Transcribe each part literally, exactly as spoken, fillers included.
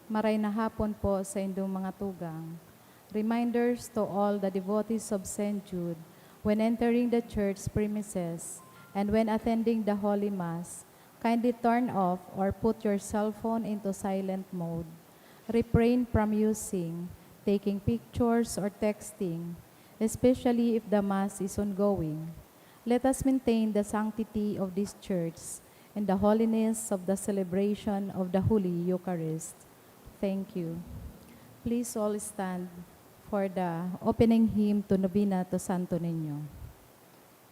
Maray na hapon po sa indong mga tugang. Reminders to all the devotees of Saint Jude, when entering the church premises and when attending the Holy Mass, kindly turn off or put your cell phone into silent mode. Refrain from using, taking pictures, or texting, especially if the Mass is ongoing. Let us maintain the sanctity of this church and the holiness of the celebration of the Holy Eucharist. Thank you. Please all stand for the opening hymn to Novena to Santo Niño.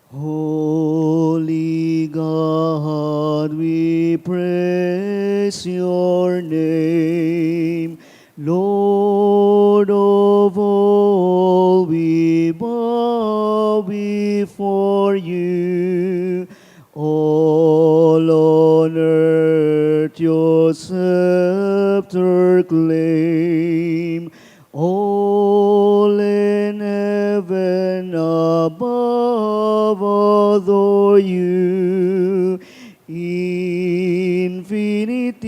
Holy God, we praise your name. Lord of all, we bow before you. All on earth your scepter claim. All in heaven above adore you. Infinity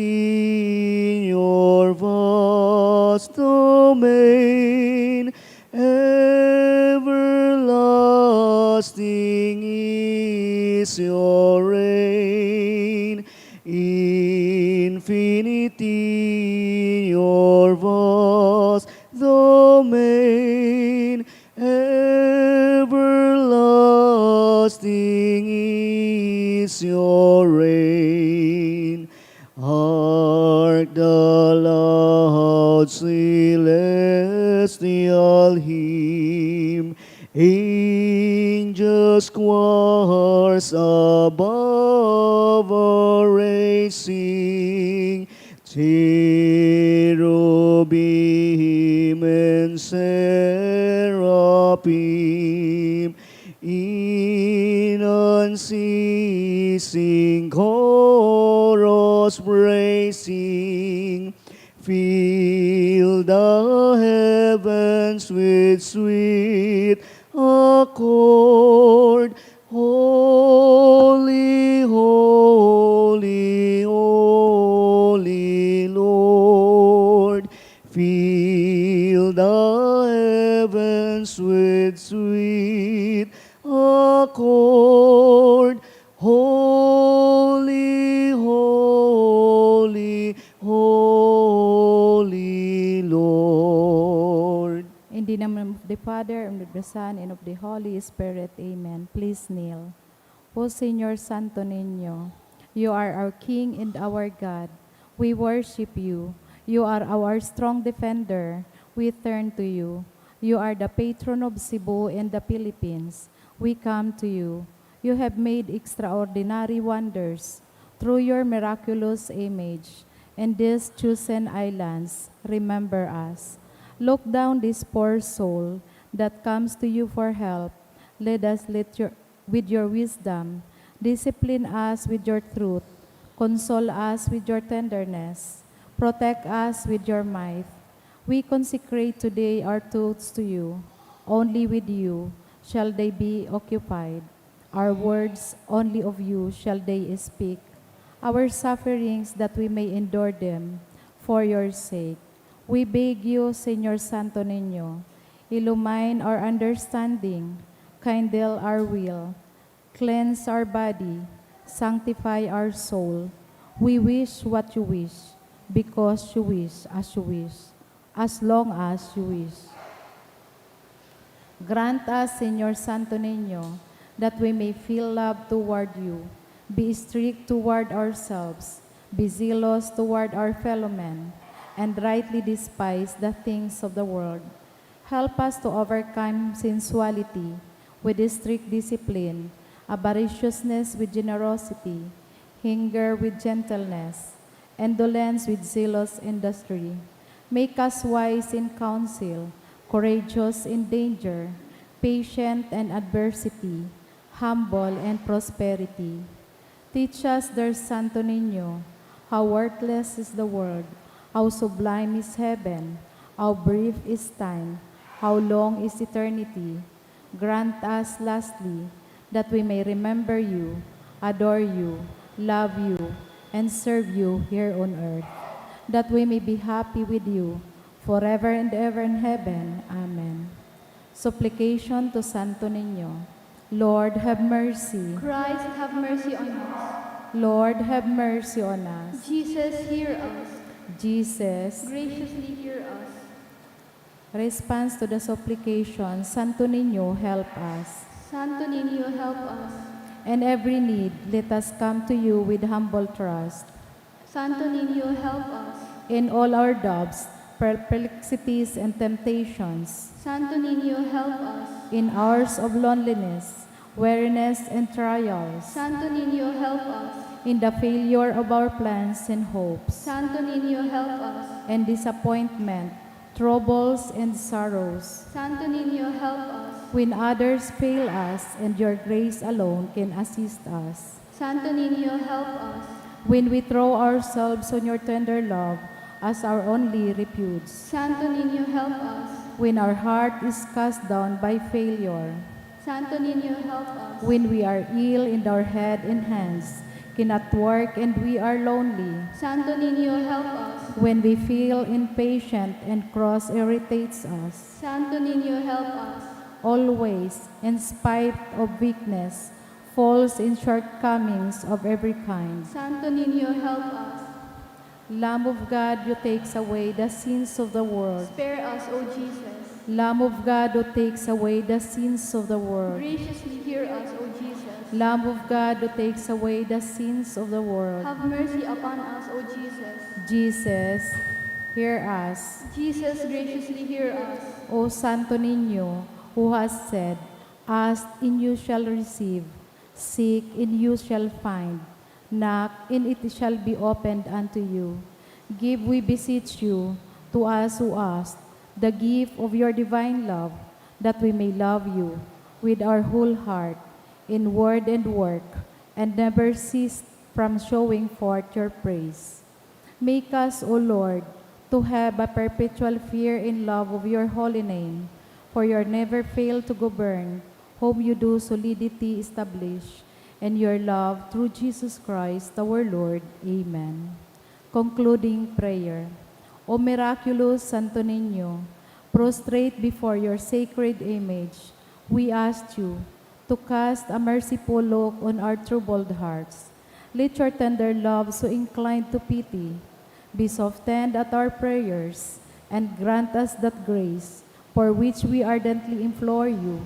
in your vast domain, everlasting is your reign. Infinity in your vast domain, everlasting is your reign. Hark the loud celestial hymn, angels choirs above are raising, cherubim and seraphim in unceasing chorus praising, fill the heavens with sweet accord. Holy, holy, holy Lord, fill the heavens with sweet accord. Holy, holy, holy Lord. In the name of the Father, and of the Son, and of the Holy Spirit. Amen. Please kneel. O Señor Santo Niño, you are our King and our God. We worship you. You are our strong defender. We turn to you. You are the patron of Cebu and the Philippines. We come to you. You have made extraordinary wonders through your miraculous image in these chosen islands. Remember us. Look down this poor soul that comes to you for help. Lead us let your, with your wisdom. Discipline us with your truth. Console us with your tenderness. Protect us with your might. We consecrate today our thoughts to you. Only with you shall they be occupied. Our words, only of you shall they speak. Our sufferings, that we may endure them for your sake. We beg you, Señor Santo Niño, illumine our understanding, kindle our will, cleanse our body, sanctify our soul. We wish what you wish, because you wish, as you wish, as long as you wish. Grant us, Señor Santo Niño, that we may feel love toward you, be strict toward ourselves, be zealous toward our fellow men, and rightly despise the things of the world. Help us to overcome sensuality with strict discipline, avariciousness with generosity, hunger with gentleness, indolence with zealous industry. Make us wise in counsel, courageous in danger, patient in adversity, humble in prosperity. Teach us, dear Santo Niño, how worthless is the world, how sublime is heaven, how brief is time, how long is eternity. Grant us, lastly, that we may remember you, adore you, love you, and serve you here on earth. that we may be happy with you forever and ever in heaven. Amen. Supplication to Santo Niño. Lord, have mercy. Christ, have mercy on us. Lord, have mercy on us. Jesus, hear us. Jesus. Graciously hear us. Response to the supplication. Santo Niño, help us. Santo Niño, help us. In every need, let us come to you with humble trust. Santo Niño, help us. In all our doubts, perplexities, and temptations, Santo Niño, help us. in hours of loneliness, weariness, and trials, Santo Niño, help us. in the failure of our plans and hopes, Santo Niño, help us. and disappointment, troubles, and sorrows, Santo Niño, help us. when others fail us and your grace alone can assist us. Santo Niño, help us. When we throw ourselves on your tender love as our only refuge, Santo Niño, help us. when our heart is cast down by failure, Santo Niño, help us. when we are ill in our head and hands, cannot work, and we are lonely, Santo Niño, help us. when we feel impatient and cross irritates us, Santo Niño, help us. Always, in spite of weakness, faults, and shortcomings of every kind, Santo Niño, help us. Lamb of God, who takes away the sins of the world. Spare us, O Jesus. Lamb of God, who takes away the sins of the world. Graciously hear us, O Jesus. Lamb of God, who takes away the sins of the world. Have mercy upon us, O Jesus. Jesus, hear us. Jesus, graciously hear us. O Santo Niño, who has said, "Ask, and you shall receive. Seek, and you shall find. Knock, and it shall be opened unto you." Give, we beseech you, to us who ask, the gift of your divine love, that we may love you with our whole heart, in word and work, and never cease from showing forth your praise. Make us, O Lord, to have a perpetual fear and love of your holy name, for you never fail to govern whom you do solidity establish, and your love through Jesus Christ our Lord. Amen. Concluding prayer. O miraculous Santo Niño, prostrate before your sacred image, we ask you to cast a merciful look on our troubled hearts. Let your tender love, so inclined to pity, be softened at our prayers, and grant us that grace for which we ardently implore you.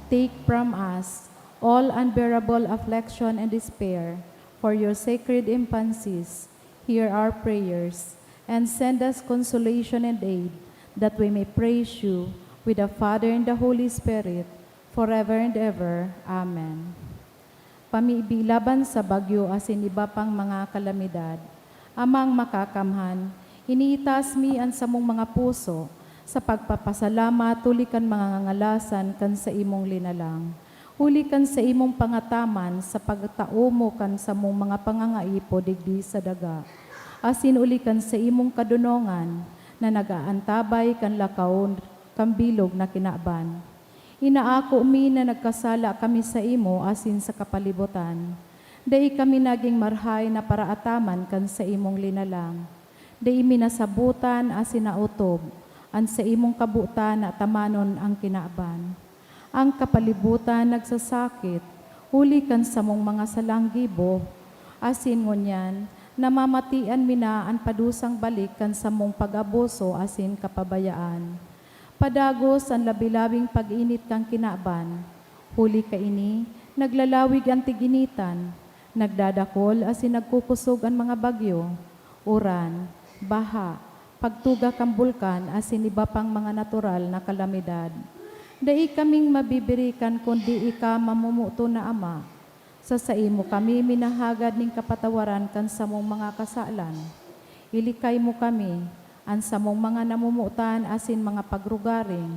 Take from us all unbearable affliction and despair for your sacred infancies. Hear our prayers, and send us consolation and aid, that we may praise you with the Father and the Holy Spirit, forever and ever. Amen. Pamibi laban sa bagyo asin iba pang mga kalamidad. Amang Makakamhan, iniitaas mi an samong mga puso sa pagpapasalamat huli kan mga ngangalasan kan saimong linalang, huli kan saimong pangataman sa pagtao mo kan samong mga pangangaipo digdi sa daga, asin huli kan saimong kadonongan na nag-aantabay kan lakaw kan bilog na kinaban. Inaako mi na nagkasala kami saimo asin sa kapalibutan. Dai kami nagin marahay na paraataman kan saimong linalang. Dai mi nasabotan asin naotob an saimong kabotan na atamanon an kinaban. Ang kapalibutan nagsasakit huli kan samong mga salang gibo, asin ngunyan namamatian mi na an padusang balik kan samong pag-abuso asin kapabayaan. Padagos an labi-labing pag-init kan kinaban. Huli kaini, naglalawig an tiginitan, nagdadakol asin nagkukosog an mga bagyo, uran, baha, pagtuga kan bulkan asin iba pang mga natural na kalamidad. Dai kaming mabibirikan kundi ika, mamomoton na Ama. Sa saimo kami minahagad nin kapatawaran kan samong mga kasalan. Ilikay mo kami, an samong mga namomotan asin mga pagrugaring,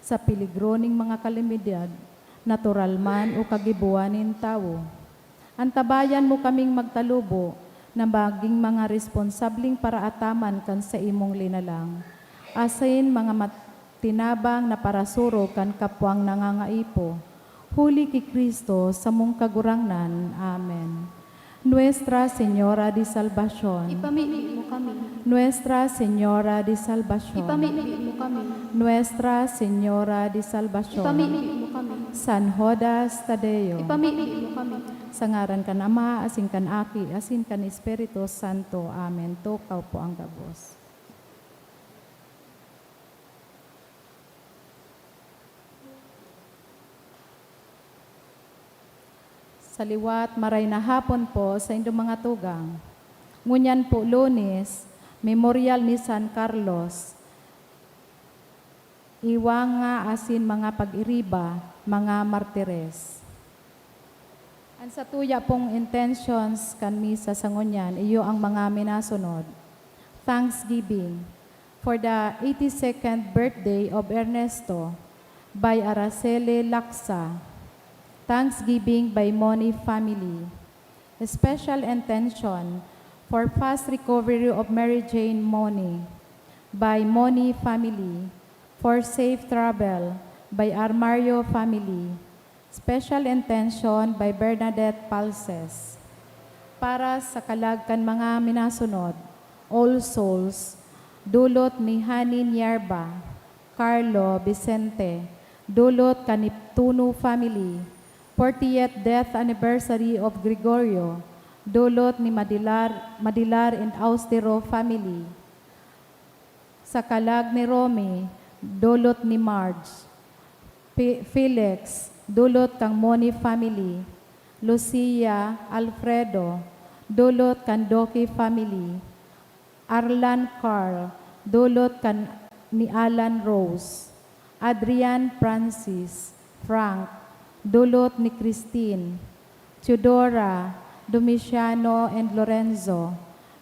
sa peligro nin mga kalamidad, natural man o kagiboan nin tawo. Antabayan mo kaming magtalubo na magin mga responsableng paraataman kan saimong linalang, asin mga mat-, tinabang na parasurog kan kapwang nangangaipo. Huli ki Cristo, samong Kagurangnan. Amen. Nuestra Señora de Salvacion. Ipamibi mo kami. Nuestra Señora de Salvacion. Ipamibi mo kami. Nuestra Señora de Salvacion. Ipamibi mo kami. San Judas Tadeo. Ipamibi mo kami. Sa ngaran kan Ama, asin kan Aki, asin kan Espiritu Santo. Amen. Tukaw po ang gabos. Sa liwat, maray na hapon po sa indong mga tugang. Ngunyan po, Lunes, Memorial ni San Carlos, Iwanga asin mga pag-iriba, mga martires. An satuya pong intentions kan misa sa ngunyan, iyo ang mga minasunod. Thanksgiving for the eighty-second birthday of Ernesto by Araceli Laksa. Thanksgiving by Moni family. Special intention for fast recovery of Mary Jane Moni by Moni family. For safe travel by Armario family. Special intention by Bernadette Palses. Para sa kalag kan mga minasunod, All Souls, dulot ni Hani Nierba, Carlo Vicente, dulot kan Neptuno family, fortieth death anniversary of Gregorio, dulot ni Madilar, Madilar and Austero family, sa kalag ni Romy, dulot ni Marge, Fe-, Felix, dulot kan Moni family, Lucia, Alfredo, dulot kan Doki family, Arlan Carl, dulot kan ni Alan Rose, Adrian Francis, Frank, dulot ni Christine, Theodora, Domiciano and Lorenzo,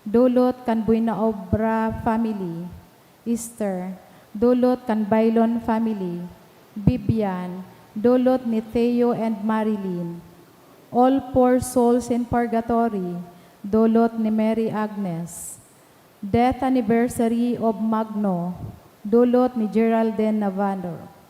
dulot kan Buenaobra family, Esther, dulot kan Bailon family, Bibian, dulot ni Theo and Marilyn, all poor souls in purgatory, dulot ni Mary Agnes, death anniversary of Magno, dulot ni Geraldine Navarro.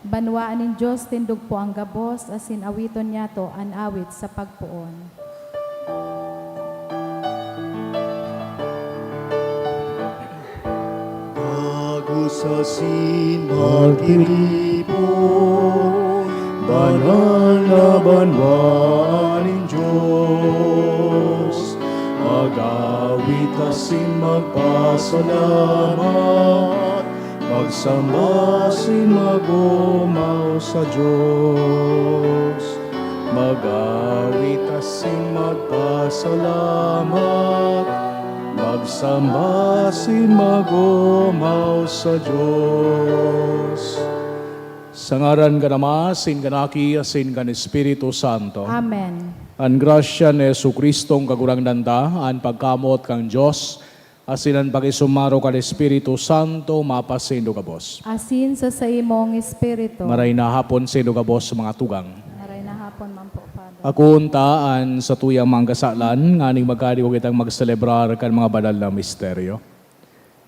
Banwaan nin Dios, tindog po an gabos, asin awiton niyato an awit sa pagpoon. Dagos asin magtiripon, banal na banwaan nin Dios. Mag-awit asin magpasalamat, magsamba asin mag-omaw sa Dios. Mag-awit asin magpasalamat, magsamba asin mag-omaw sa Dios. Sa ngaran kan Ama, asin kan Aki, asin kan Espiritu Santo. Amen. An grasya ni Jesu-Cristong Kagurangnan ta, an pagkamoot kan Dios, asin an pakisumaro kan Espiritu Santo mapasaindo gabos. Asin sa saimong espiritu. Maray na hapon saindo gabos, mga tugang. Maray na hapon man po, Father. Akoon ta an satuyang mga kasalan, nganing magkadiwa kitang magselebrar kan mga banal na misteryo.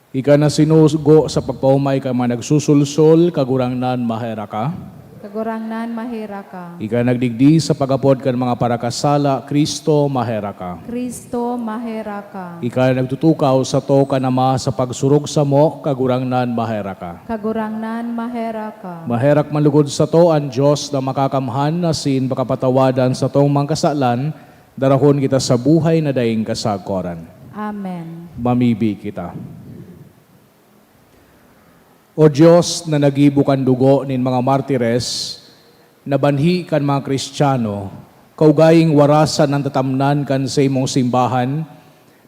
Ika na sinugo sa pagpaomay kan mga nagsusulsol, Kagurangnan, maherak ka. Kagurangnan, maherak ka. Ika nagdigdi sa pag-apod kan mga parakasala, Cristo, maherak ka. Cristo, maherak ka. Ika nagtutukaw sato kan Ama sa pagsurog samo, Kagurangnan, maherak ka. Kagurangnan, maherak ka. Maherak man lugod sato an Dios na makakamhan asin pakapatawadan satong mga kasalan, darahon kita sa buhay na daing kasagkoran. Amen. Mamibi kita. O Dios na naggibo kan dugo nin mga martires, na banhi kan mga Cristiano, kaugayong warasan an tatamnan kan saimong simbahan,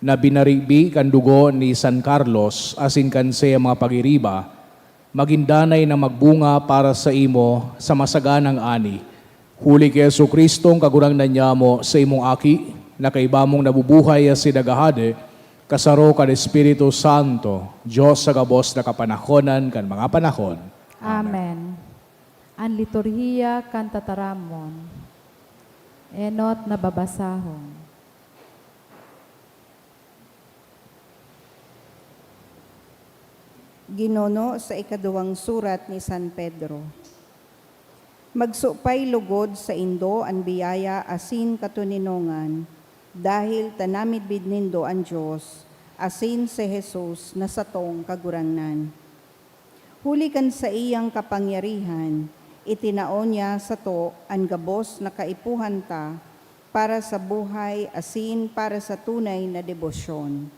na binaribi kan dugo ni San Carlos asin kan saiyang mga pagiriba, magin danay na magbunga para saimo sa masaganang ani. Huli ki Jesu-Cristong Kagurangnan nyamo, saimong Aki, na kaiba mong nabubuhay asin naghahade, kasaro kan Espiritu Santo, Dios sa gabos na kapanahonan kan mga panahon. Amen. An liturhiya kan tataramon. Enot na babasahon. Ginuno sa ikaduwang surat ni San Pedro. Magsupay logod saindo an biyaya asin katoninongan, dahil ta namidbid nindo an Dios asin si Jesus na satong Kagurangnan. Huli kan saiyang kapangyarihan, itinao niya sato an gabos na kaipuhan ta para sa buhay asin para sa tunay na debosyon.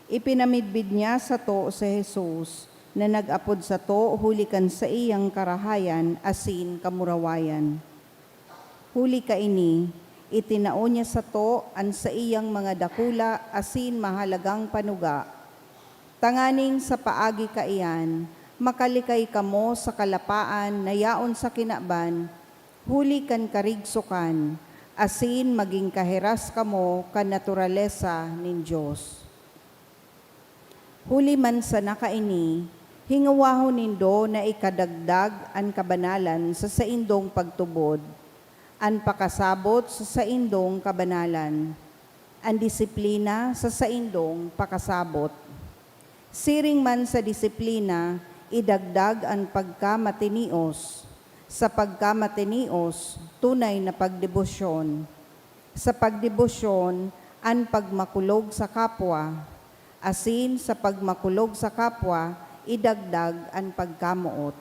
Ipinamidbid niya sato si Jesus na nag-apod sato huli kan saiyang karahayan asin kamurawayan. Huli kaini, itinao niya sato an saiyang mga dakula asin mahalagang panuga, tanganing sa paagi kaiyan, makalikay kamo sa kalapaan na yaon sa kinaban, huli kan karigsokan, asin magin kahiras kamo kan naturalesa nin Dios. Huli man sana kaini, hingowahon nindo na ikadagdag an kabanalan sa saindong pagtubod, an pakasabot sa saindong kabanalan, an disiplina sa saindong pakasabot. Siring man sa disiplina, idagdag an pagkamatinios, sa pagkamatinios, tunay na pagdebosyon, sa pagdebosyon, an pagmakulog sa kapwa, asin sa pagmakulog sa kapwa, idagdag an pagkamoot.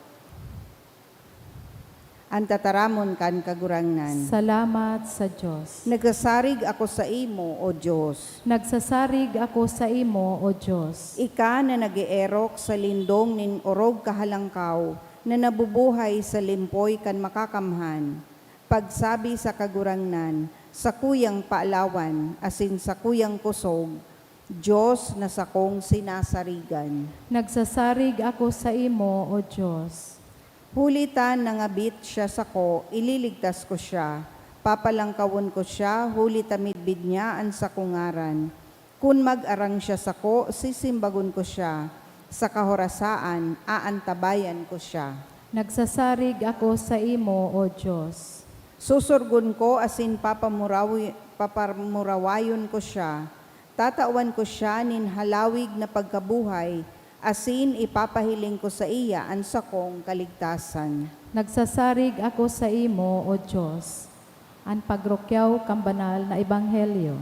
An tataramon kan Kagurangnan. Salamat sa Dios. Nagsasarig ako saimo, O Dios. Nagsasarig ako saimo, O Dios. Ika na nag-eerok sa lindong nin orog kahalangkaw, na nabubuhay sa limpoy kan Makakamhan. Pagsabi sa Kagurangnan, sakuyang paalawan asin sakuyang kosog, Dios na sakong sinasarigan. Nagsasarig ako saimo, O Dios. Huli ta nangabit siya sako, ililigtas ko siya. Papalangkawon ko siya, huli ta midbid niya an sakong ngaran. Kun mag-arang siya sako, sisimbagon ko siya. Sa kahorasaan, aantabayan ko siya. Nagsasarig ako saimo, O Dios. Susurgon ko asin papamurawi-, papamurawayon ko siya. Tatawan ko siya nin halawig na pagkabuhay, asin ipapahiling ko saiya an sakong kaligtasan. Nagsasarig ako saimo, O Dios, an pagrukyaw kan banal na ebanghelyo.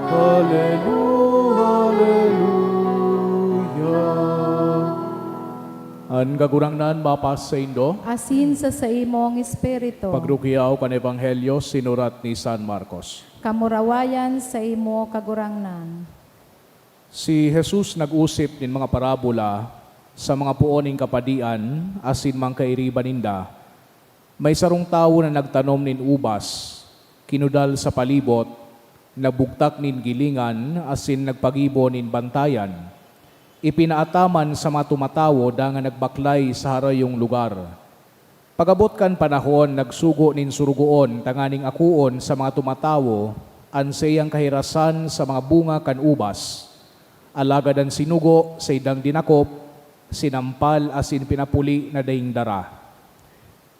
Hallelujah, hallelujah, hallelujah. An Kagurangnan mapas saindo. Asin sa saimong espiritu. Pagrukyaw kan Ebanghelyo sinurat ni San Marcos. Kamurawayan saimo, Kagurangnan. Si Jesus nag-osip nin mga parabola sa mga poon nin kapadian asin mga kairiba ninda. May sarong tawo na nagtanom nin ubas, kinudal sa palibot, nagbugtak nin gilingan asin nagpagibo nin bantayan. Ipinaataman sa mga tumatawo dangan nagbaklay sa harayong lugar. Pag-abot kan panahon, nagsugo nin sorogoon tanganing akoon sa mga tumatawo an saiyang kahirasan sa mga bunga kan ubas. Alagad an sinugo saindang dinakop, sinampal asin pinapuli na daing dara.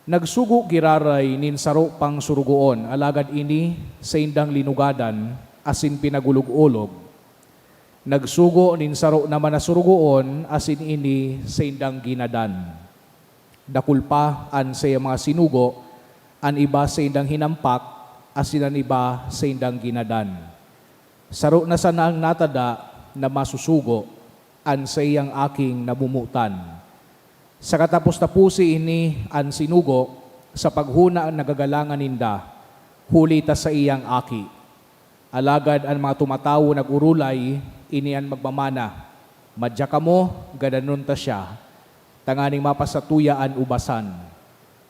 Nagsugo giraray nin saro pang sorogoon, alagad ini saindang linugadan asin pinag-olog-olog. Nagsugo nin saro naman na sorogoon asin ini saindang ginadan. Dakul pa an saiyang mga sinugo, an iba saindang hinampak, asin an iba saindang ginadan. Saro na sana an natada na masusugo, an saiyang aking namomotan. Sa katapos-taposi ini an sinugo, sa paghona nagagalangan ninda, huli ta saiyang aki. Alagad an mga tumatawo nag-orolay, ini an magmamana, "Madya kamo, gadanon ta siya, tanganing mapasatuya an ubasan."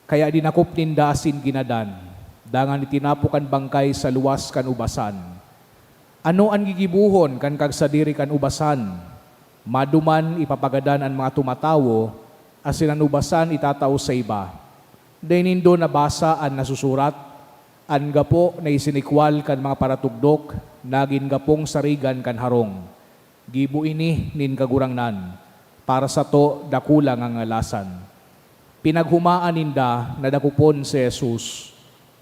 Kaya dinakop ninda asin ginadan, dangan itinapo kan bangkay sa luwas kan ubasan. Ano an gigibohon kan kagsadiri kan ubasan? Maduman ipapagadan an mga tumatawo, asin an ubasan itatao sa iba. Dai nindo nabasa an nasusurat? An gapo na isinikwal kan mga paratugdok nagin gapong sarigan kan harong. Gibo ini nin Kagurangnan, para sato dakula ngangalasan. Pinaghumaan ninda na dakopon si Jesus,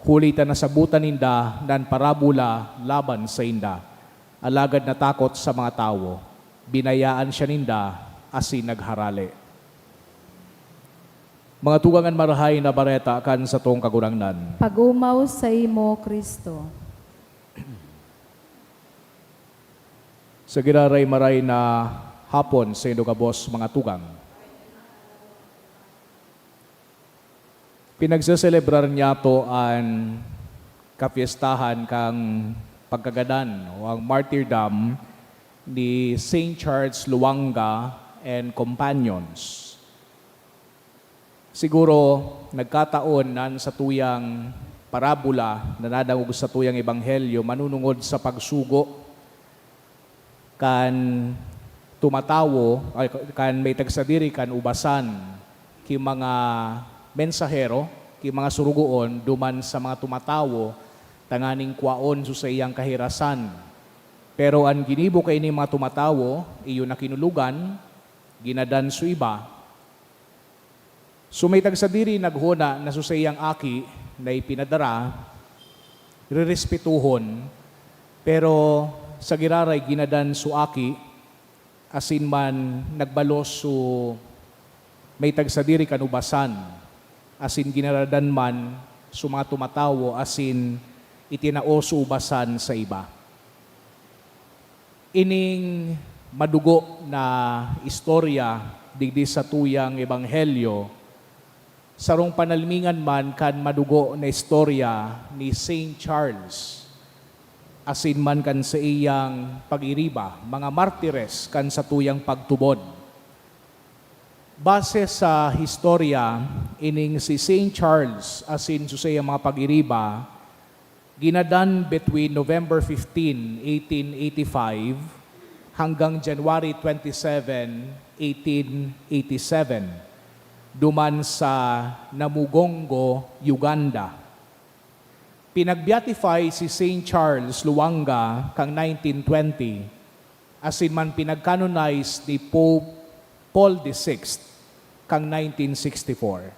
huli ta nasabotan ninda na an parabola laban sainda. Alagad natakot sa mga tawo, binayaan siya ninda asin nagharale. Mga tugang, an Marahay na Bareta kan satong Kagurangnan. Pag-omaw saimo, Cristo. Sa giraray maray na hapon saindo gabos, mga tugang. Pinagseselebrar niyato an kapyestahan kan pagkagadan o an martyrdom ni Saint Charles Luanga and Companions. Siguro, nagkataon na an satuyang parabola na nadangog sa satuyang ebanghelyo manunungod sa pagsugo kan tumatawo, ay, kan may tagsadiri kan ubasan, ki mga mensahero, ki mga surugoon, duman sa mga tumatawo, tanganing kwaon sa saiyang kahirasan. Pero an ginibo kaini mga tumatawo, iyo na kinulogan, ginadan sa iba. So, may tagsadiri naghona na so saiyang aki na ipinadara, rerespetuhon, pero sa giraray ginadan so aki, asin man nagbalos so may tagsadiri kan ubasan, asin ginaradan man so mga tumatawo, asin itinao so ubasan sa iba. Ining madugo na istorya digdi satuyang ebanghelyo, sarong panalmingan man kan madugo na istorya ni Saint Charles, asin man kan saiyang pag-iriba, mga martires kan satuyang pagtubod. Base sa historya, ining si Saint Charles asin sa saiyang mga pag-iriba, ginadan between November fifteen, eighteen eighty-five, hanggang January twenty-seven, eighteen eighty-seven. duman sa Namugongo, Uganda. Pinag-beatify si Saint Charles Lwanga kan nineteen twenty, asin man pinag-canonize ni Pope Paul the Sixth kan nineteen sixty-four.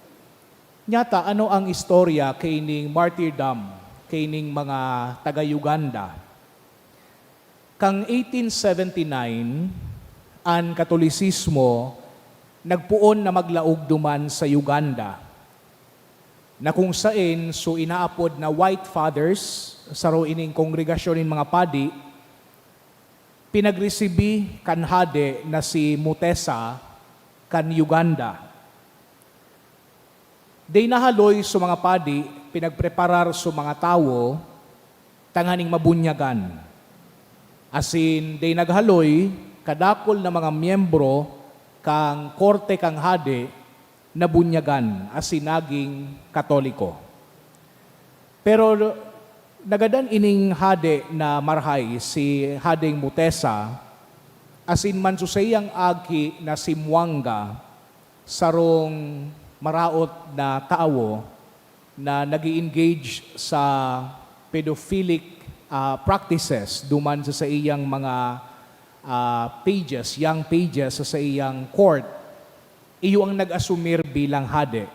Nyata, ano ang istorya kaining martyrdom kaining mga taga-Uganda? Kan eighteen seventy-nine, an Katolisismo nagpoon na maglaog duman sa Uganda, na kung saen so inaapod na White Fathers, saro ining kongregasyon nin mga padi, pinagresibi kan hade na si Mutesa kan Uganda. Dai nahaloy so mga padi, pinagpreparar so mga tawo tanganing mabunyagan. Asin dai naghaloy, kadakul na mga miyembro kan korte kan hade nabunyagan asin nagin Katoliko. Pero nagadan ining hade na marahay, si Hadeng Mutesa, asin man so saiyang aki na si Mwanga, sarong maraot na tawo na nag-e-engage sa pedophilic, ah, practices duman sa saiyang mga, ah, pages, young pages sa saiyang court. Iyo ang nag-asumir bilang hade.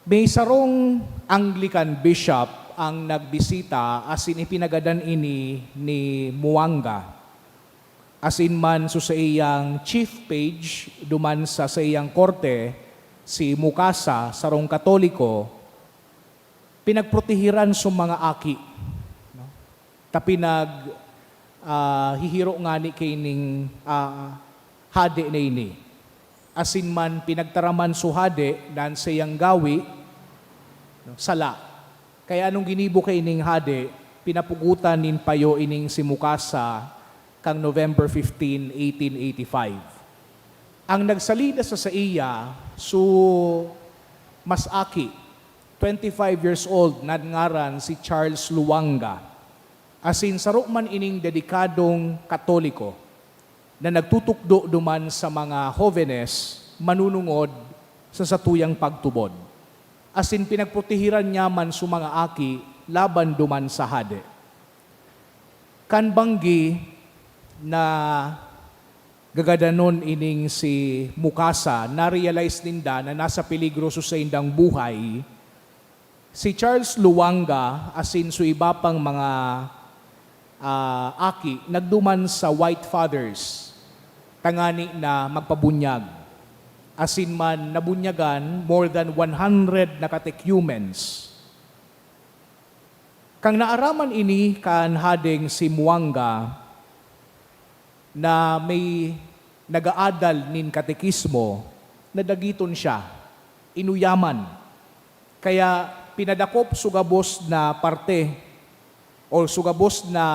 May sarong Anglican bishop ang nagbisita asin ipinagadan ini ni Mwanga. Asin man so saiyang chief page duman sa saiyang korte, si Mukasa, sarong Katoliko, pinagprotehiran so mga aki, no? Ta pinag, ah, hihiro ngani kaining, ah, hade na ini. Asin man pinagtaraman so hade na an saiyang gawi, no, sala. Kaya anong ginibo kaining hade? Pinapugotan nin payo ining si Mukasa kan November fifteen, eighteen eighty-five. Ang nagsalida sa saiya, so mas aki, twenty-five years old, na ngaran si Charles Luanga. Asin saro man ining dedikadong Katoliko na nagtutukdo duman sa mga hovenes manunungod sa satuyang pagtubod. Asin pinagprotehiran niya man so mga aki laban duman sa hade. Kan banggi na gagadanon ining si Mukasa, na-realize ninda na nasa peligro so saindang buhay, si Charles Luanga asin so iba pang mga, ah, aki nagduman sa White Fathers tangani na magpabunyag. Asin man nabunyagan more than one hundred na catechumens. Kan naaraman ini kan hadeng si Muanga na may nag-aadal nin katekismo, nadagiton siya, inuyaman. Kaya pinadakop so gabos na parte o so gabos na,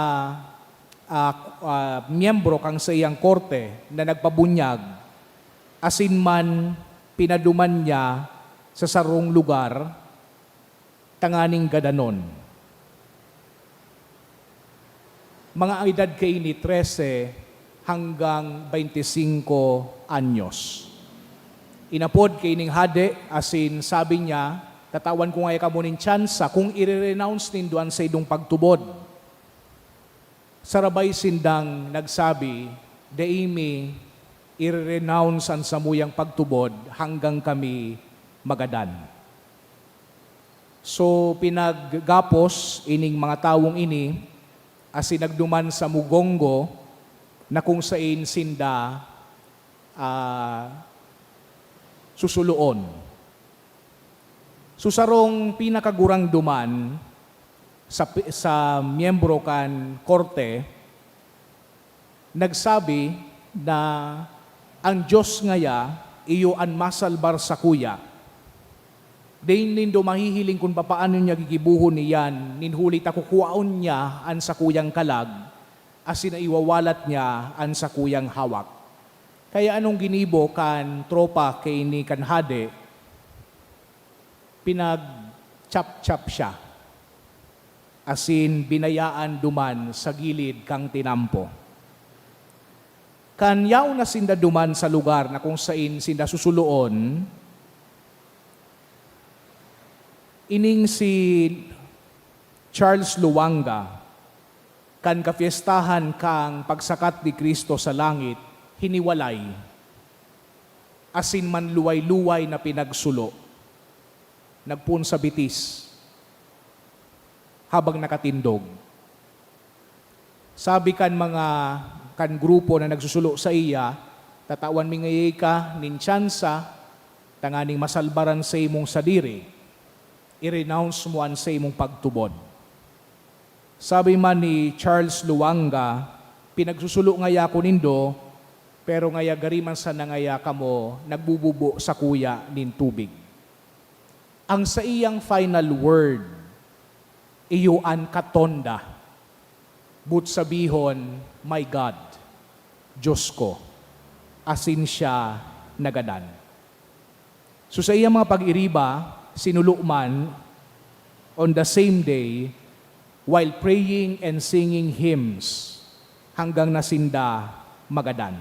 ah, ah, miyembro kan saiyang korte na nagpabunyag, asin man pinaduman niya sa sarong lugar tanganing gadanon. Mga edad kaini, trese hanggang baynte singko anyos. Inapod kaining hade, asin sabi niya, "Tatawan ko ngaya kamo nin tsansa kung ire-renounce nindo an saindong pagtubod." Sarabay sindang nagsabi, "Dai mi ire-renounce an samuyang pagtubod hanggang kami magadan." So, pinaggapos ining mga tawong ini asin nagduman sa Mugongo na kung sain sinda, ah, susuloon. So, sarong pinakagurang duman sa pi-, sa miyembro kan korte, nagsabi na an Dios ngaya iyo an masalbar sakuya. Dai nindo mahihiling kun papaano niya gigibohon iyan, nin huli ta kukuaon niya an sakuyang kalag, asin iwawalat niya an sakuyang hawak. Kaya anong ginibo kan tropa kaini kan hade? Pinag-chop-chop siya, asin binayaan duman sa gilid kan tinampo. Kan yaon na sinda duman sa lugar na kung sain sinda susuloon, ining si Charles Luanga, kan kapyestahan kan pagsakat ni Cristo sa langit, hiniwalay, asin manluway-luway na pinagsulo, nagpoon sa bitis habang nakatindog. Sabi kan mga, kan grupo na nagsusulo saiya, "Tatawan mi ngaya ka nin tsansa tanganing masalbaran sa imong sadiri, i-renounce mo an sa imong pagtubod." Sabi man ni Charles Luanga, "Pinagsusulo ngaya ako nindo, pero ngaya gari man sana ngaya kamo nagbububo sakuya nin tubig." Ang saiyang final word, iyo an katonda. Boot sabihon, "My God, Diyos ko," asin siya nagadan. So, sa iyang mga pag-iriba, sinulo man on the same day, while praying and singing hymns, hanggang na sinda magadan.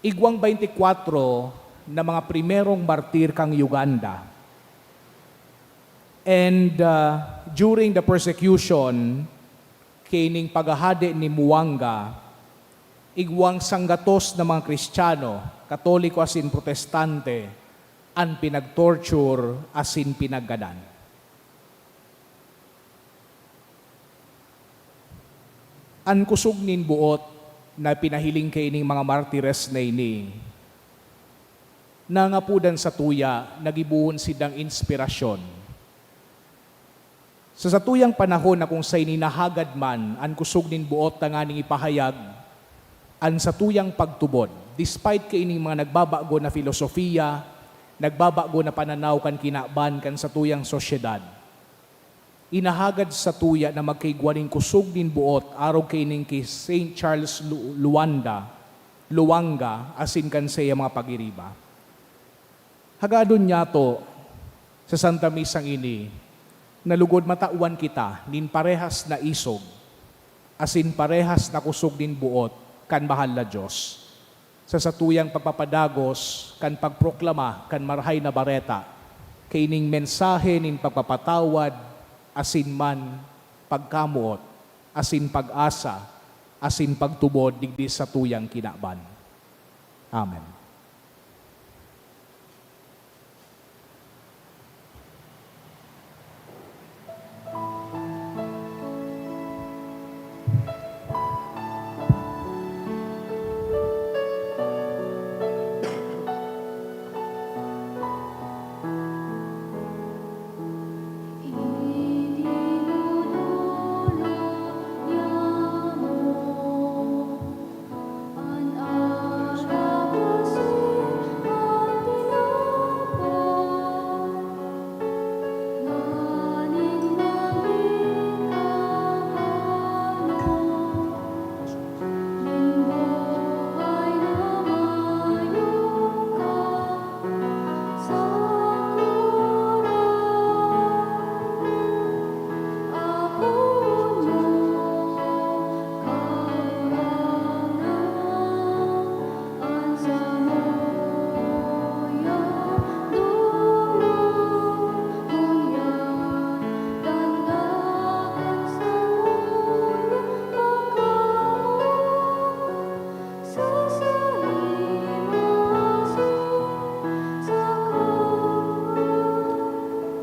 Igwang twenty-four na mga primerong martir kan Uganda. And, ah, during the persecution, kaining paghahade ni Muanga, igwang sanggatos na mga Kristiyano, Katoliko asin Protestante, an pinag-torture asin pinaggadan. An kusog nin boot na pinahiling kaining mga martires na ini, nangapodan satuya na gibohon sindang inspirasyon. Sa satuyang panahon na kung saen hinahagad man an kusog nin boot tanganing ipahayag an satuyang pagtubod, despite kaining mga nagbabago na filosofiya, nagbabago na pananaw kan kinaban kan satuyang sosyedad, inahagad satuya na magkaigwa nin kusog nin boot arog kaining ki Saint Charles Lu-, Luanda, Luanga, asin kan saiyang mga pag-iriba. Hagadon nyato, sa Santa Misang ini, na lugod matawan kita nin parehas na isog, asin parehas na kusog nin boot kan Mahal na Dios, sa satuyang pagpapadagos kan pagproklama kan Marahay na Bareta, kaining mensahe nin pagpapatawad asin man pagkamoot, asin pag-asa, asin pagtubod digdi satuyang kinaban. Amen.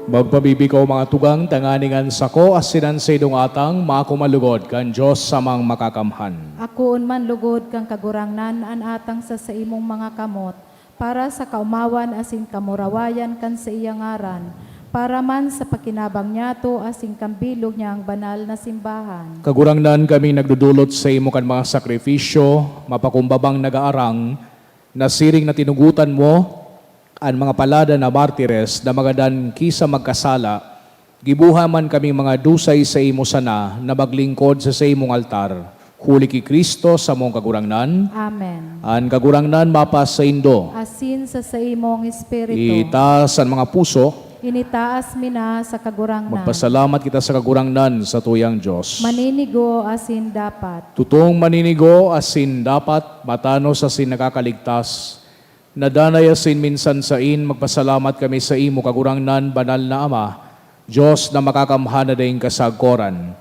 Magpabibi kamo, mga tugang, tanganing an sako asin an saindong atang makuman lugod kan Dios Amang Makakamhan. Akoon man lugod kan Kagurangnan an atang sa saimong mga kamot, para sa kaomawan asin kamurawayan kan saiyang ngaran, para man sa pakinabang niyato asin kan bilog niyang banal na simbahan. Kagurangnan, kami nagdodolot saimo kan mga sakrifisyo mapakumbabang nagaarang, na siring na tinugotan mo an mga palada na martires na magadan ki sa magkasala, giboha man kaming mga dusay saimo sana na maglingkod sa saimong altar, huli ki Cristo samong Kagurangnan. Amen. An Kagurangnan mapasaindo. Asin sa saimong espiritu. Itaas an mga puso. Initaas mi na sa Kagurangnan. Magpasalamat kita sa Kagurangnan, sa tuyang Dios. Maninigo asin dapat. Tutong maninigo asin dapat, matanos asin nakakaligtas. Nadanay asin minsan sain, magpasalamat kami sa imo, Kagurangnan, banal na Ama, Dios na makakamhan na daing kasagkoran.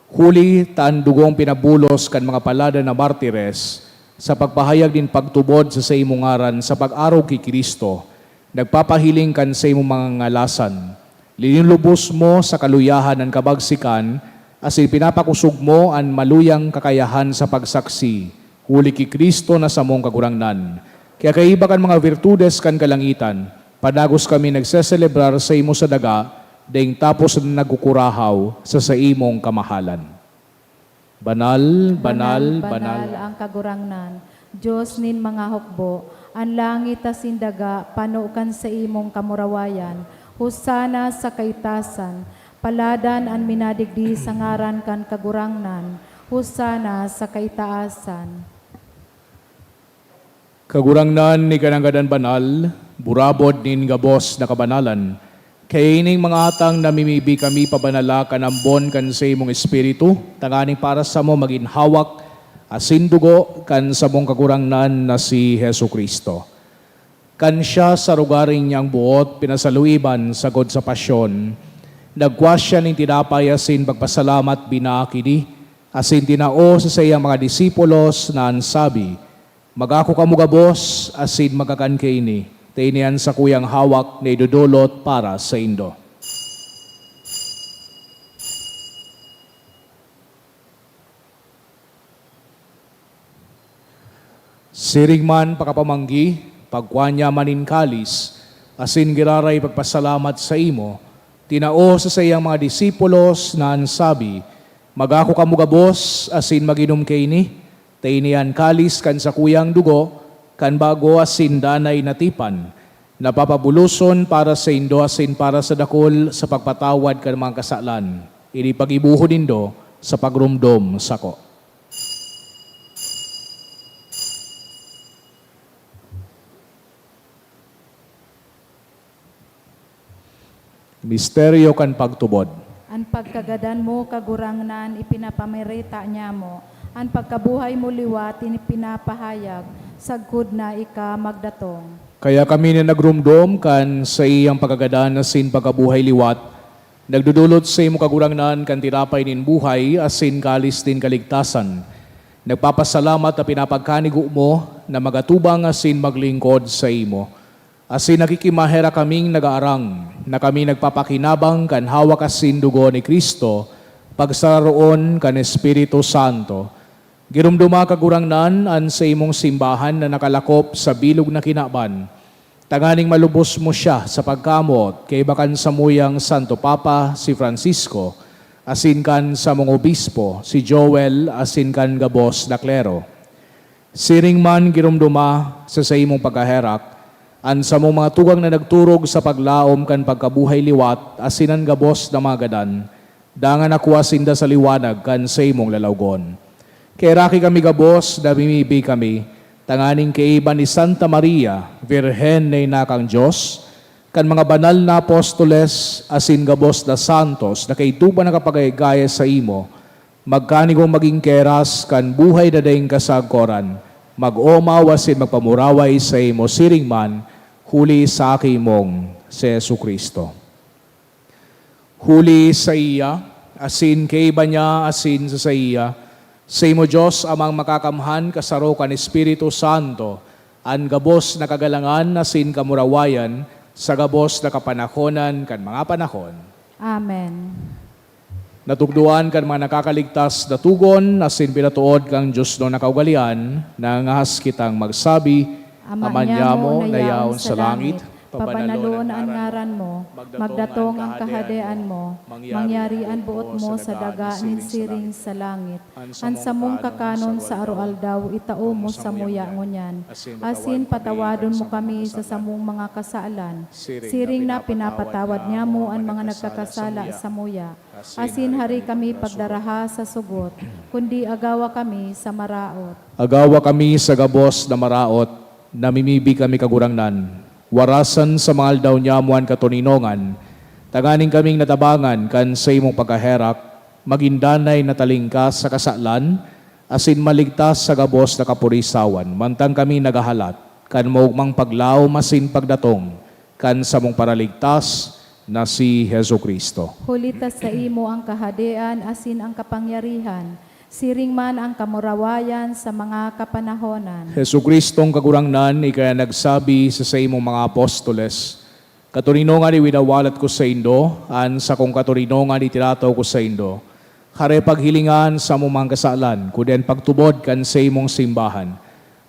Huli ta an dugong pinabulos kan mga palada na martires, sa pagpahayag nin pagtubod sa saimong ngaran sa pag-arog ki Cristo, nagpapahiling kan saimong mga ngalasan. Linulubos mo sa kaluyahan an kabagsikan, asin pinapakosog mo an maluyang kakayahan sa pagsaksi, huli ki Cristo na samong Kagurangnan. Kaya kaiba kan mga virtudes kan kalangitan, padagos kami nagseselebrar saimo sa daga, daing tapos na nagkukurahaw sa saimong kamahalan. Banal, banal, banal. Banal, banal ang Kagurangnan, Dios nin mga hukbo. An langit asin daga pano kan saimong kamurawayan. Hosana sa kaitasan. Paladan an minadigdi sa ngaran kan Kagurangnan. Hosana sa kaitaasan. Kagurangnan, ika nanggad an banal, burabod nin gabos na kabanalan. Kaya ining mga atang namimibi kami pabanala kan ambon kan saimong Espiritu, tanganing para samo magin hawak asin dugo kan samong Kagurangnan na si Jesu-Cristo. Kan siya sa rogaring niyang boot pinasaluiban sagkod sa pasyon, nagkua siya nin tinapay asin pagpasalamat binaak ini, asin tinao sa saiyang mga disipulos na an sabi, "Mag-ako kamo gabos asin magkakan kaini, ta ini an sakuyang hawak na idodolot para saindo." Siring man pakapamanggi, pagkua niya man nin kalis, asin giraray pagpasalamat saimo, tinao sa saiyang mga disipulos na an sabi, "Mag-ako kamo gabos asin mag-inom kaini, ta ini an kalis kan sakuyang dugo kan bago asin danay na tipan, na papabuloson para saindo asin para sa dakul sa pagpatawad kan mga kasalan. Ini paggibohon nindo sa pagromdom sako." Misteryo kan pagtubod. An pagkagadan mo, Kagurangnan, ipinapamareta niamo. An pagkabuhay mo liwat, ipinapahayag, sagkod na ika magdatong. Kaya kami na nagromdom kan saiyang pagkagadan asin pagkabuhay liwat, nagdodolot saimo, Kagurangnan, kan tinapay nin buhay asin kalis nin kaligtasan. Nagpapasalamat ta pinapagkanigo mo na magatubang asin maglingkod saimo. Asin nakikimaherak kaming nagaarang na kami nagpapakinabang kan hawak asin dugo ni Cristo, pagsararoon kan Espiritu Santo. Giromdoma, Kagurangnan, an saimong simbahan na nakalakop sa bilog na kinaban, tanganing malubos mo siya sa pagkamoot kaiba kan samuyang Santo Papa, si Francisco, asin kan samong obispo, si Joel, asin kan gabos na klero. Siring man giromdoma sa saimong pagkaherak an samong mga tugang na nagturog sa paglaom kan pagkabuhay liwat asin an gabos na mga gadan, dangan nakua sinda sa liwanag kan saimong lalawgon. Kaheraki kami gabos, namimibi kami, tanganing kaiba ni Santa Maria, Birhen na ina kan Dios, kan mga banal na apostoles asin gabos na santos na kaidto pa nakapagayagaya saimo, magkanigong magin keras kan buhay na daing kasagkoran, mag-omaw asin magpamuraway saimo siring man, huli sa Aki mong si Jesu-Cristo. Huli saiya, asin kaiba niya, asin sa saiya, saimo, Dios Amang Makakamhan, kasaro kan Espiritu Santo, an gabos na kagalangan asin kamurawayan, sa gabos na kapanahonan kan mga panahon. Amen. Natukdoan kan mga nakakaligtas na tugon, asin pinatood kan Dios na kaugalean, nangangahas kitang magsabi, Ama niamo na yaon sa langit, pabanalon an ngaran mo, magdatong an kahadean mo, mangyari an boot mo sa daga nin siring sa langit. An samong kakanon sa aroaldaw itao mo samuya ngunyan, asin patawadon mo kami sa samong mga kasalan, siring na pinapatawad niamo an mga nagkakasala samuya. Asin hari kami pagdaraha sa sugot, kundi agawa kami sa maraot. Agawa kami sa gabos na maraot, namimibi kami, Kagurangnan. Warasan sa mga aldaw niamo an katoninongan, Tanganing kaming natabangan kan saimong pagkaherak, magin danay na talingkas sa kasalan, asin maligtas sa gabos na kapurisawan, mantang kami naghahalat kan maogmang paglaom asin pagdatong kan samong Paraligtas na si Jesu-Cristo. Huli ta saimo an kahadean asin an kapangyarihan, siring man an kamurawayan sa mga kapanahonan. Jesu-Cristong Kagurangnan, ika an nagsabi sa saimong mga apostoles, "Katoninongan iwinawalat ko saindo, an sakong katoninongan itinataw ko saindo. Hare paghilinga an samong mga kasalan, kundi an pagtubod kan saimong simbahan.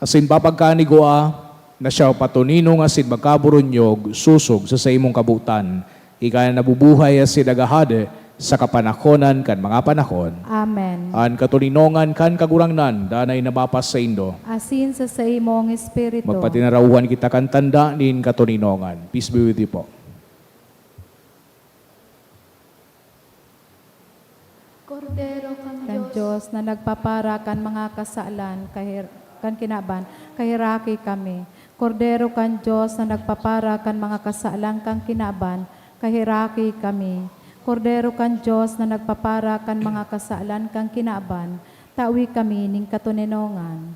Asin papagkanigua na siya patoninong asin magkaburunyog sosog sa saimong kabotan, ika na nabubuhay asin naghahade sa kapanahonan kan mga panahon." Amen. An katoninongan kan Kagurangnan danay na mapasaindo. Asin sa saimong espiritu. Magpatinarawan kita kan tanda nin katoninongan. Peace be with you po. Kordero kan Kan Dios. Dios na nagpapara kan mga kasalan kahir-, kan kinaban, kaheraki kami. Kordero kan Dios na nagpapara kan mga kasalan kan kinaban, kaheraki kami. Kordero kan Dios na nagpapara kan mga kasalan kan kinaban, tawi kami nin katoninongan.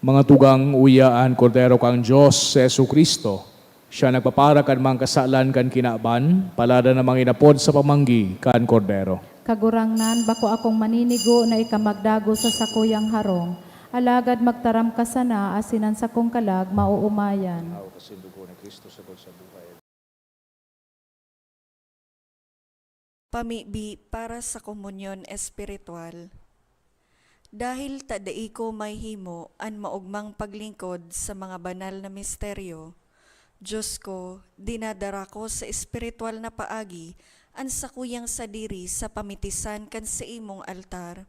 Mga tugang, uya an Kordero kan Dios, si Jesu-Cristo. Siya nagpapara kan mga kasalan kan kinaban, paladan na manginapod sa pamanggi kan Kordero. Kagurangnan, bako akong maninigo na ika magdagos sa sakuyang harong, alagad magtaram ka sana asin an sakong kalag maoomayan. Tao kasi dugo ni Cristo sa bulsa buhay. Pamibi para sa komunyon espiritual. Dahil ta dai ko mahihimo an maogmang paglingkod sa mga banal na misteryo, Dios ko, dinadara ko sa espiritual na paagi an sakuyang sadiri sa pamitisan kan saimong altar.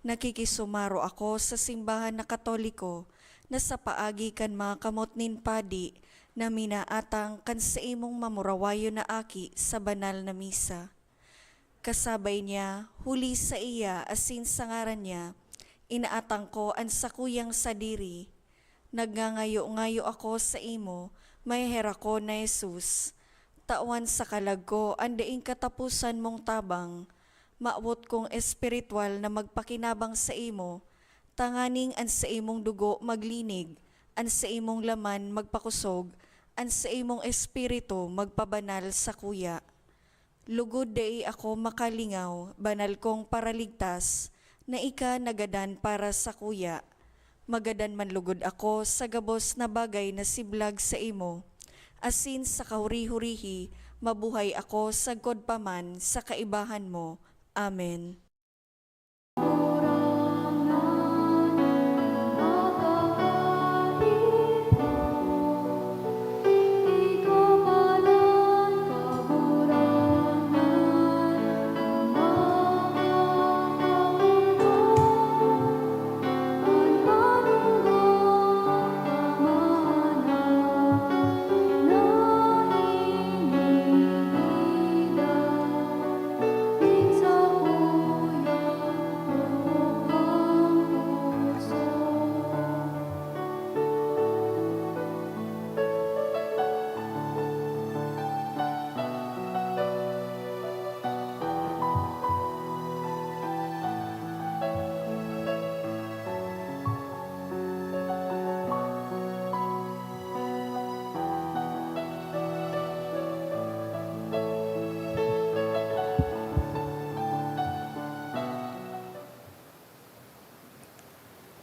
Nakikisumaro ako sa simbahan na Katoliko na sa paagi kan mga kamot nin padi na minaatang kan saimong mamurawayon na aki sa banal na misa. Kasabay niya, huli saiya asin sa ngaran niya, inaatang ko an sakuyang sadiri. Nagngangayo-ngayo ako saimo, maheherak ko na Jesus. Tawan sa kalag ko an daing kataposan mong tabang. Mawot kong espiritual na magpakinabang saimo, tanganing an saimong dugo maglinig, an saimong laman magpakosog, an saimong espiritu magpabanal sakuya. Lugod dai ako makalingaw, banal kong Paraligtas, na ika nagadan para sakuya. Magadan man lugod ako sa gabos na bagay na siblag saimo, asin sa kahuri-hurihi mabuhay ako sagkod pa man sa kaibahan mo. Amen.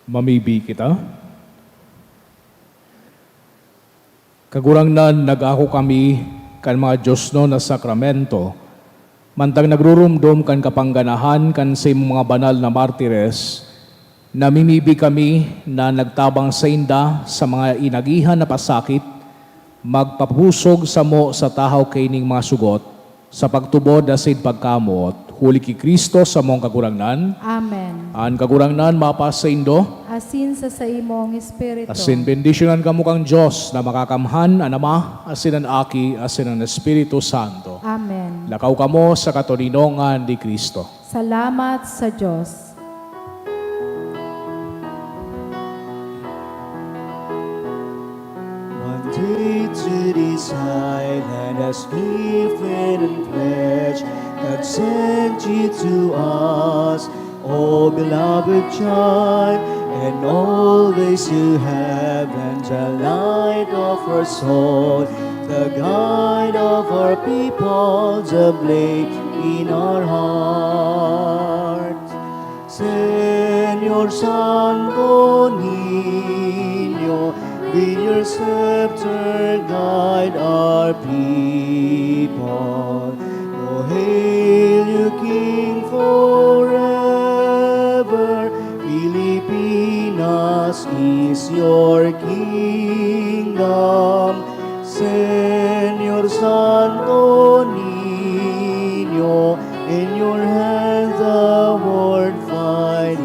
Mamibi kita. Kagurangnan, nag-ako kami kan mga diosnon na sakramento, mantang nagruromdom kan kapangganahan kan saimong mga banal na martires, namimibi kami na nagtabang sainda sa mga inagihan na pasakit, magpapusog samo sa tahaw kaining mga sugot, sa pagtubod asin pagkamoot, huli ki Cristo samong Kagurangnan. Amen. An Kagurangnan mapasaindo. Asin sa saimong espiritu. Asin bendisyonan kamo kan Dios na Makakamhan, an Ama, asin an Aki, asin an Espiritu Santo. Amen. Lakaw kamo sa katoninongan ni Cristo. Salamat sa Dios. One day to this island as given in pledge. God sent you to us, oh beloved child, and always you have been the light of our soul, the guide of our people, the flame in our heart. Señor Santo Niño, with your scepter guide our people. Oh, hail you, King, forever. Filipinas is your kingdom. Señor Santo Niño, in your hands the world find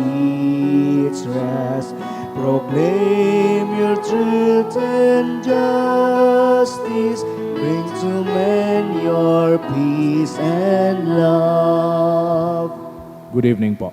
its rest. Proclaim your truth and justice. Bring to men your peace and love. Good evening po.